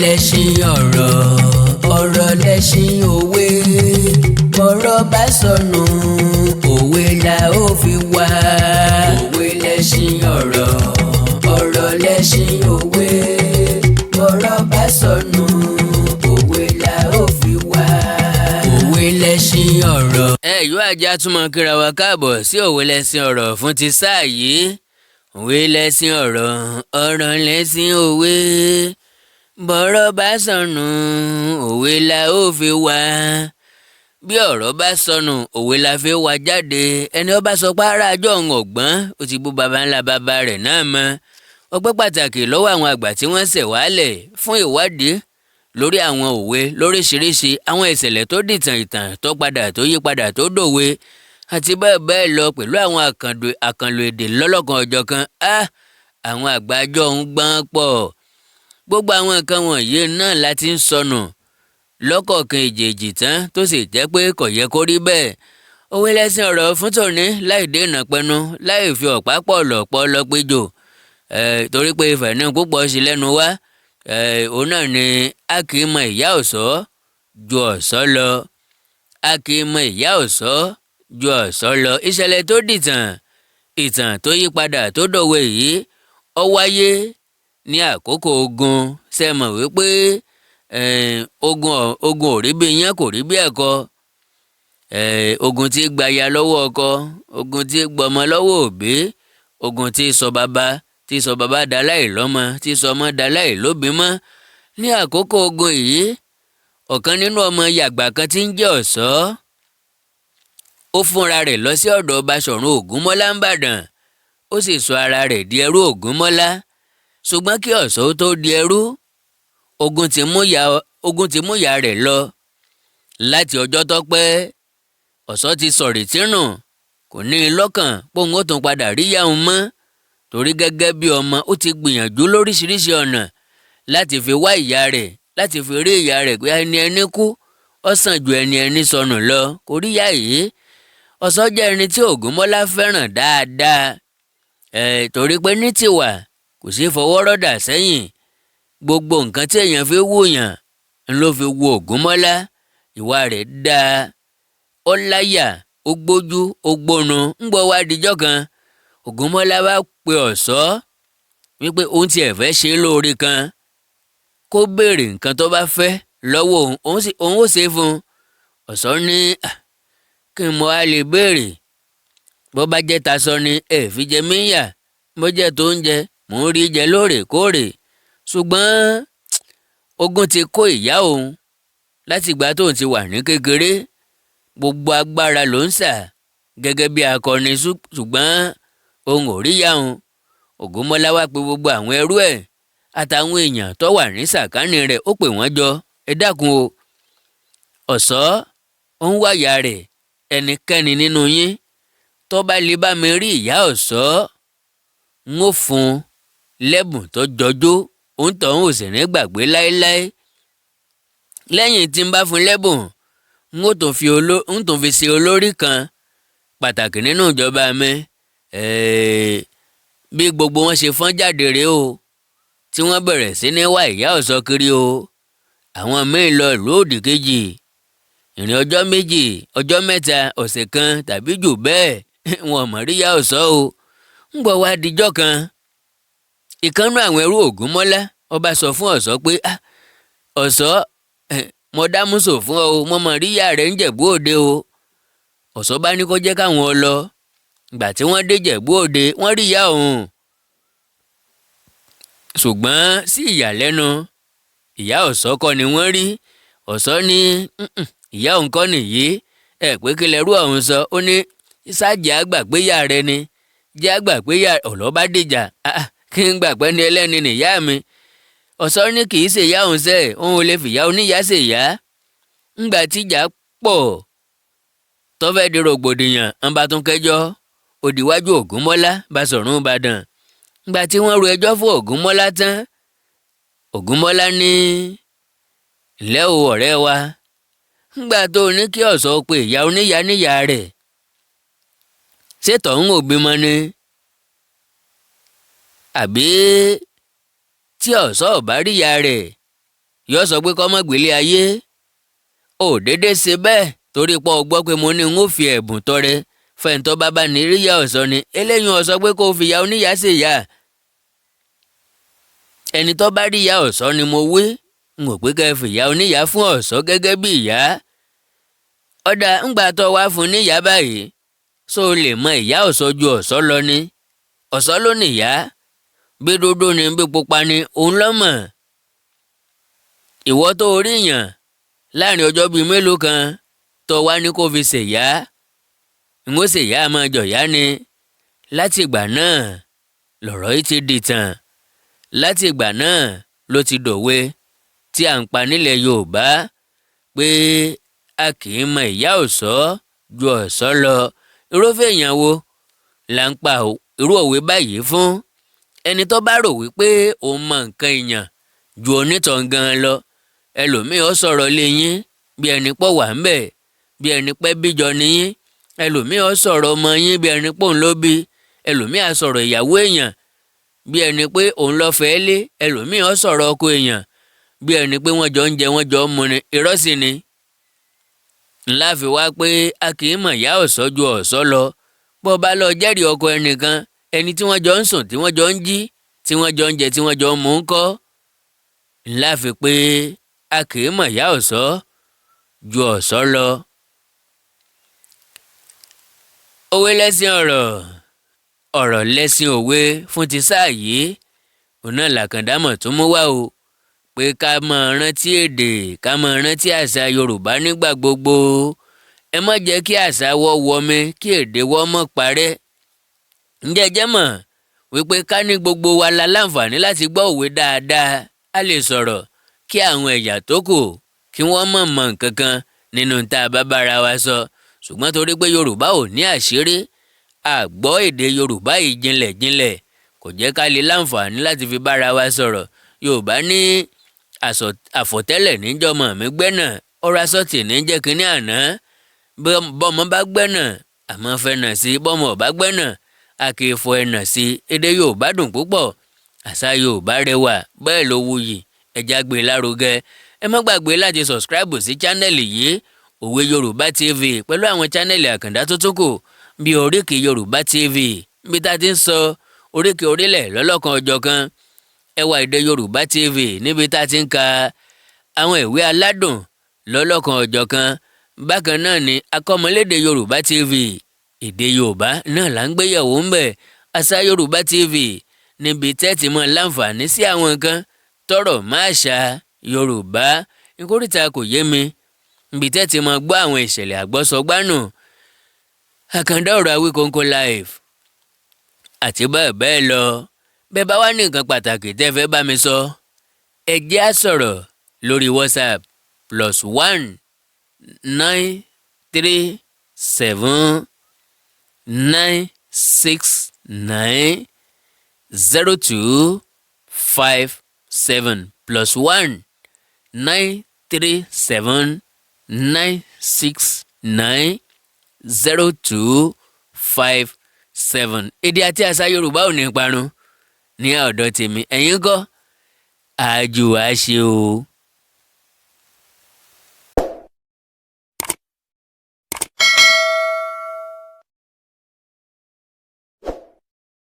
Lẹ́ṣin ọ̀rọ̀, ọ̀rọ̀ lẹ́ṣin òwe. Bọ́rọ̀ bá sọnù, òwe la ó fi wá. Òwe lẹ́ṣin ọ̀rọ̀, ọ̀rọ̀ lẹ́ṣin òwe. Bọ́rọ̀ bá sọnù, òwe la ó fi wá. Òwe lẹ́ṣin ọ̀rọ̀. Ẹ yóò ajá túmọ̀ kíra wa káàbọ̀ sí òwe lẹ́ṣin ọ̀rọ̀ fún ti sáà yìí. Òwe lẹ́ṣin ọ̀rọ̀, ọ̀rọ̀ lẹ́ṣin òwe. Bọ́rọ̀ bá sọnù, òwe la ó fi wá. Bí ọ̀rọ̀ bá sọnù, òwe la fi wá jáde. Ẹni ó bá sọ pé ará àjọ òun ọ̀gbọ́n, ó ti bú baba ńlá baba rẹ̀ náà mọ́. Ọpẹ́ pàtàkì lọ́wọ́ àwọn àgbà tí wọ́n ṣẹ̀ wálẹ̀ fún ìwádìí lórí àwọn òwe lóríṣiríṣi, àwọn ìṣẹ̀lẹ̀ tó dìtàn, ìtàn tó padà tó yí padà tó dòwe, àti bẹ́ẹ̀ bẹ́ẹ̀ lọ, pẹ̀lú àwọn àkànlò èdè lọ́lọ́kan ọ̀jọ̀kan. Àwọn àgbà àjọ ń gbọ́n pọ̀. Gbogbo àwọn nǹkan wọ̀nyí náà láti ń sọnù lọ́kọ̀ọ̀kan èjèèjì tán, tó sì jẹ́ pé kò yẹ kó rí bẹ́ẹ̀. Òwe lẹ́sìn ọ̀rọ̀ fún tòní, láì dènà pẹnu, láì fi ọ̀pá pọ̀ lọ̀pọ̀ lọ péjò, torí pé ìfẹ́ ní púpọ̀ sí lẹ́nu wá. Òun náà ni a kì í mọ ìyá ọ̀ṣọ́ ju ọ̀ṣọ́ lọ. A kì í mọ ìyá ọ̀ṣọ́ ju ọ̀ṣọ́ lọ. Ìṣẹ̀lẹ̀ tó dìtàn, ìtàn tó yí padà tó dòwe yìí, ó wáyé ní àkókò ogun. Ṣe mọ̀ wípé ogun ò rí bí iyán, kò rí bí ẹ̀kọ. Ogun tí gbaya lọ́wọ́ ọkọ, ogun tí gbọmọ lọ́wọ́ òbí, ogun tí sọ bàbá daláì lọ́mọ, tí sọ ọmọ daláì lóbìí mọ́. Ní àkókò ogun yìí, ọ̀kan nínú ọmọ yàgbà kan tí ń jẹ́ Ọ̀ṣọ́, ó fúnra rẹ̀ lọ sí ọ̀dọ̀ Baṣọ̀run Ògúnmọ́lá ńbàdàn, ó sì sọ ara rẹ̀ di ẹrú Ògúnmọ́lá. Ṣùgbọ́n kí Ọ̀ṣọ́ tó di ẹrú, ogun ti mú ìyá rẹ̀ lọ láti ọjọ́ tó pẹ́. Ọ̀ṣọ́ ti sọ̀rètí nù, kò ní í lọ́kàn póun ó tún padà rí ìyá òun mọ́, torí gẹ́gẹ́ bí ọmọ, ó ti gbìyànjú lóríṣiríṣi ọ̀nà láti fi wá ìyá rẹ̀, láti fi rí ìyá rẹ̀, pé ẹni ẹni kú, ó sàn ju ẹni ẹni sọnù lọ. Kò rí ìyá yìí. Ọ̀ṣọ́ jẹ́ ẹni tí Ògúnmọ́lá fẹ́ràn dáadáa ẹ̀, torí pé ní tiwa kò sí fọwọ́rọ́dà sẹ́yìn. Gbogbo nǹkan tí èèyàn fi wúyàn ń ló fi wo Ògúnmọ́lá. Ìwà rẹ̀ dáa, ó láyà, ó gbójú, ó gbónu. Ń gbọ́ wá dijọ́ kan, Ògúnmọ́lá bá pe Ọ̀ṣọ́ wípé òun tiẹ̀ fẹ́ ṣe é lóore kan, kó béèrè nǹkan tó bá fẹ́ lọ́wọ́ òun, òun ó ṣe é fún un. Ọ̀ṣọ́ ní, "Kí n mọ á lè béèrè? Bó bá jẹ́ taṣọ ni, ẹ fi jẹ mí yà. Bó jẹ́ tó ń jẹ, mò ń rí jẹ lóòrèkóòrè. Ṣùgbọ́n ogun ti kó ìyá òun láti ìgbà tóun ti wà ní kékeré. Gbogbo agbára ló ń sà gẹ́gẹ́ bí akọni, ṣùgbọ́n òun ò rí ìyá òun." Ògúnmọ́lá wá pe gbogbo àwọn ẹrú ẹ̀ àtàwọn èèyàn tó wà ní sàkání rẹ̀, ó pè wọ́n jọ. "Ẹ dákun o, Ọ̀ṣọ́ ó ń wáyà rẹ̀. Ẹnikẹ́ni nínú yín tó bá lè bá mi rí ìyá Ọ̀ṣọ́, ń ó fún un lẹ́bùn tó jọjú, òun tọ̀hún ò sì ní gbàgbé láéláé. Lẹ́yìn tí n bá fún lẹ́bùn, n ó tún fi oló ń tún fi ṣe olórí kan pàtàkì nínú ìjọba mi." Bí gbogbo wọn ṣe fọ́n jáde rèé o, tí wọ́n bẹ̀rẹ̀ sí ní wá ìyá Ọ̀ṣọ́ kiri o. Àwọn míín lọ ìlú òdì kejì, ìrìn ọjọ́ 2, ọjọ́ 3, ọ̀sẹ̀ kan tàbí jù bẹ́ẹ̀, wọn ò mọ̀ rí ìyá Ọ̀ṣọ́ o. Ń gbọ́ wá dijọ́ kan, ìkànnú àwọn ẹrú Ògúnmọ́lá, ó bá sọ fún Ọ̀ṣọ́ pé, "Ah, Ọ̀ṣọ́, mo dá músò fún ọ o, mo mọ̀ rí ìyá rẹ̀ ń Jẹ̀bú Òde o." Ọ̀ṣọ́ bá ní kó jẹ́ káwọn lọ. Ìgbà tí wọ́n dé Jẹ̀bú Òde, wọ́n rí ìyá òun, ṣùgbọ́n sí ìyàlẹ́nu, ìyá Ọ̀ṣọ́ kọ́ ni wọ́n rí. Ọ̀ṣọ́ ní ìyá òun kọ́ nìyí. Ẹ pé kí lẹ́rú ọ̀hún sọ? Ó ní sáàjì àgbà pé ìyá rẹ ni, jẹ́ àgbà pé ìyá ọ̀lọ́ bá dìjà. Kí n gbà pé ní ẹlẹ́ni nìyá mi? Ọ̀ṣọ́ ní kì í ṣe ìyá òun sẹ́, òun ò lè fìyà oníyàá ṣe ìyá. Ńgbà tíjà pọ̀ tó fẹ́ di rògbòdìyàn, ń bá tún kẹjọ́ òdìwájú Ògúnmọ́lá Basọ̀rún Ìbàdàn. Ńgbà tí wọ́n ro ẹjọ́ fún Ògúnmọ́lá tán, Ògúnmọ́lá ní, "Ǹlẹ́ o, ọ̀rẹ́ wa, ńgbà tó o ní kí Ọ̀ṣọ́ pé ìyá oníyàá níyàá rẹ̀, ṣé tọ̀hún ò bímọ ni? Àbí tí Ọ̀ṣọ́ ò bá rí ìyá rẹ̀?" Yóò sọ pé kó má gbélé ayé. Ò déédé ṣe bẹ́ẹ̀ torí pé o gbọ́ pé mo ní n ó fi ẹ̀bùn tọrẹ fẹ̀ǹtọ́ bàbá ní ríyà ọ̀sọ́ ni. Eléyìí ó sọ pé kó o fìyà oníyà ṣe ìyá. Ẹni tó bá ríyà ọ̀sọ́ ni mo wí, n ò pé kẹ́ ẹ fìyà oníyà fún ọ̀sọ́ gẹ́gẹ́ bí ìyá. Ọ̀dà ńgbà tó wá fún níyà báyìí, ṣó o lè mọ ìyá ọ̀sọ́ ju ọ̀sọ́ lọ ni? Ọ̀sọ́ ló nìyá, bí dúdú ni, bí pupa ni, òun lọ́mọ̀. Ìwọ tó rí yàn láàrin ọjọ́ bíi mélòó kan tó wá ní kó fi ṣèyá, n ó ṣèyá máa jọ̀yá ni. Láti ìgbà náà lọ̀rọ̀ yìí ti dìtàn, láti ìgbà náà ló ti dòwe tí à ń pa nílẹ̀ Yorùbá pé a kì í mọ ìyá ọ̀ṣọ́ ju ọ̀ṣọ́ lọ. Irúfẹ́ èèyàn wo là ń pa irú òwe báyìí fún? Ẹni tó bá rò wípé òun mọ nǹkan èèyàn ju onítàn gan lọ. Ẹlòmíì ó sọ̀rọ̀ lé yín bí ẹni pọ̀ wà ń bẹ̀, bí ẹni pẹ́ bíjọ níyín. Ẹlòmíì ó sọ̀rọ̀ ọmọ yín bí ẹni pé òun ló bí. Ẹlòmíì á sọ̀rọ̀ ìyàwó èèyàn bí ẹni pé òun ló fẹ́ lé. Ẹlòmíì ó sọ̀rọ̀ ọkọ èèyàn bí ẹni pé wọ́n jọ ń jẹ, wọ́n jọ ń mu ni. Irọ́ sì ni. Ńlá fi wá pé a kì í mọ̀ ìyá ọ̀ṣọ́ ju ọ̀ṣọ́ lọ. Bó bá lọ jẹ́rìí ọkọ ẹnìkan, ẹni tí wọ́n jọ ń sùn, tí wọ́n jọ ń jí, tí wọ́n jọ ń jẹ, tí wọ́n jọ ń mu ńkọ́? Ńlá fi pé a kì í mọ̀ ìyá ọ̀ṣọ́ ju ọ̀ṣọ́ lọ. Òwe lẹ́sìn ọ̀rọ̀, ọ̀rọ̀ lẹ́sìn òwe fún ti sáà yìí. Òun náà làkàndámọ̀ tún mú wá o, pé ká máa rántí èdè, ká máa rántí àṣà Yorùbá nígbà gbogbo. Ẹ má jẹ́ kí àṣà wọ́ wọmi, kí èdè wọ́ mọ́ parẹ́. Ǹjẹ́ ẹ jẹ́ mọ̀ wípé ká ní gbogbo wa la láǹfààní láti gbọ́ òwe dáadáa, a lè sọ̀rọ̀ kí àwọn ẹ̀yà tó kù kí wọ́n mọ̀ mọ̀ nǹkan kan nínú tá a bá bára wa sọ. Ṣùgbọ́n torí pé Yorùbá ò ní àṣírí, àgbọ́ èdè Yorùbá yìí jinlẹ̀ jinlẹ̀, kò jẹ́ ká lè láǹfààní láti fi bára wa sọ̀rọ̀. Yorùbá ní àfọ̀tẹ́lẹ̀ níjọ́mọ̀ mi gbẹ́nà, ọ̀rọ̀ asọ́tì ní jẹ́ kínní àná. Bọ́mọ bá gbẹ́nà, àmọ́ fẹ́nà sí. Bọ́mọ ò bá gbẹ́nà, a kì í fọ ẹ̀nà sí. Èdè Yorùbá dùn púpọ̀, àṣà Yorùbá rẹwà, bẹ́ẹ̀ ló wuyì. Ẹja gbé lárugẹ. Ẹ má gbàgbé láti subscribe sí channel yìí, Òwe Yorùbá TV, pẹ̀lú àwọn channel àkàndá tó tún kù bíi Oríkì Yorùbá TV, níbi tá a ti ń sọ oríkì orílẹ̀ lọ́lọ́kan ọjọ́ kan, Ẹwà Èdè Yorùbá TV, níbi tá a ti ń ka àwọn ìwé aládùn lọ́lọ́kan ọjọ́ kan. Bákan náà ni Akọ́mọlédè Yorùbá TV, èdè Yorùbá náà là ń gbéyẹ̀wò ń bẹ̀. Àṣà Yorùbá TV, níbi tẹ́tì mọ́ láǹfààní sí àwọn nǹkan tọrọ má àṣà Yorùbá. Ìkórìtà kò yé mi, níbi tẹ́tì mọ́ gbọ́ àwọn ìṣẹ̀lẹ̀ àgbọ́sọgbánù, Àkàndá Ọ̀rọ̀, Awíkonko Live àti bẹ́ẹ̀ bẹ́ẹ̀ lọ. Bẹ́ẹ̀ bá wá ní nǹkan pàtàkì tẹ́ fẹ́ bá mi sọ, ẹ jẹ́ á sọ̀rọ̀ lórí WhatsApp, +1 937 969 0257, +1 937 969 0257. Èdè àti àṣà Yorùbá ò ní parun ní ọ̀dọ̀ tèmi. Ẹ̀yin kọ́ àjò àṣe o.